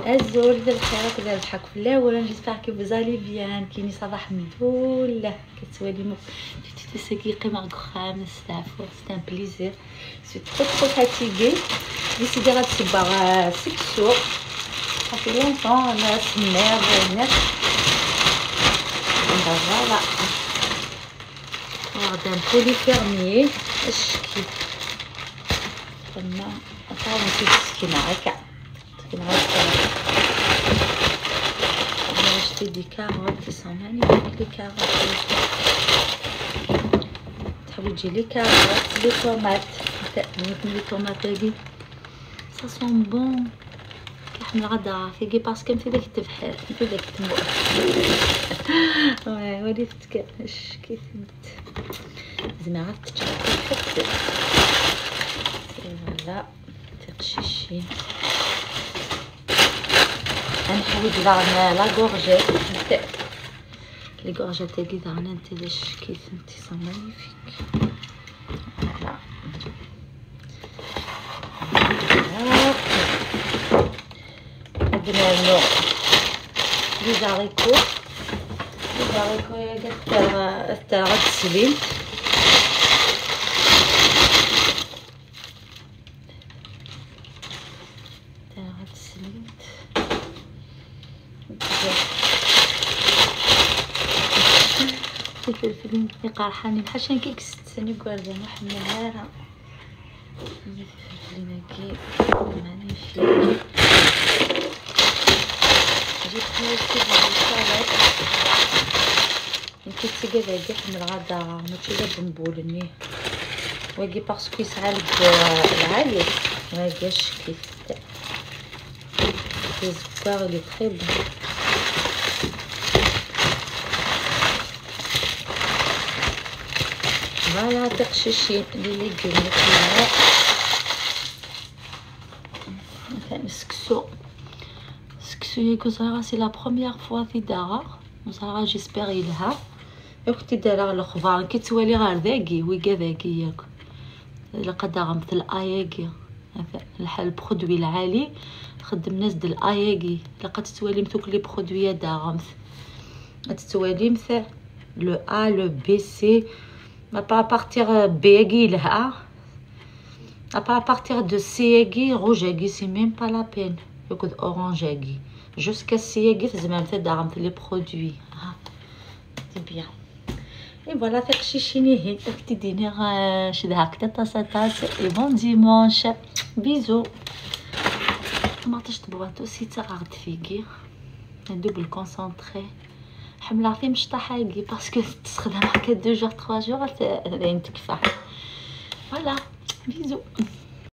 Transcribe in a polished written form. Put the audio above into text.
الزول الخير كذا الحق في الاول. J'espère que vous allez bien. كيني صباح مدول كتوالي تسكي قيمة خامس تعرفوا c'est un plaisir. Suis trop trop fatiguée. Décidé غتسبغ سكسو صافي longtemps انا سمير ناس. Voilà غادا un poulet fermier الشكي تما عطاو مسكينه هكا. J'ai acheté des carottes qui sont magnifiques, les carottes. تحوجي les carottes, les tomates. Les tomates ça sent bon. لحم الغدا فيكي parce que انت داك التبحر انت داك التموع. وليت كيف زعما عرفت تحب. Voilà تقشيشي نحوج دارنا la courgette. Les courgettes تاعي دارنا انت باش كيف انت sont magnifiques. Voilà عندنا les haricots. Les haricots تاع غتسليم. تاع غتسليم الفلفل قرحاني بحال كيك ست سنين كواردا محمد. الفلفل كي magnifique. J'ai pris aussi des salades. نكي تيكا حمل غادا ماشي لا بنبولني واكي parce que يسعى العالي واكي كيف الزكار il est très bon. Voilà تقشيشين les légumes مثلا سكسو سكسو ياكو صغيرة. C'est la première fois في دارا وصراحة j'espère يلها. اختي دارا الخضار كي توالي غير ذاكي ويكا ذاكي ياك لقد مثل اياكي الحال produit العالي خدم ناس ديال اياكي لقد توالي مثوك les produits دارا تتوالي مثل le A le B C ما با partir B لها à partir de C rouge c'est même pas la peine ياخذ orange jusqu'à C زعما مثل دارا les produits. C'est bien. Et voilà تقشيشيني هي اختي ديني شدها هكا تاس et bon dimanche bisous. ما عطيش boîte aussi تاع غاد فيكي double concentré حمله في مشطحه parce que تستخدم هكا 2 jours 3 jours لين تكفى. Voilà bisous.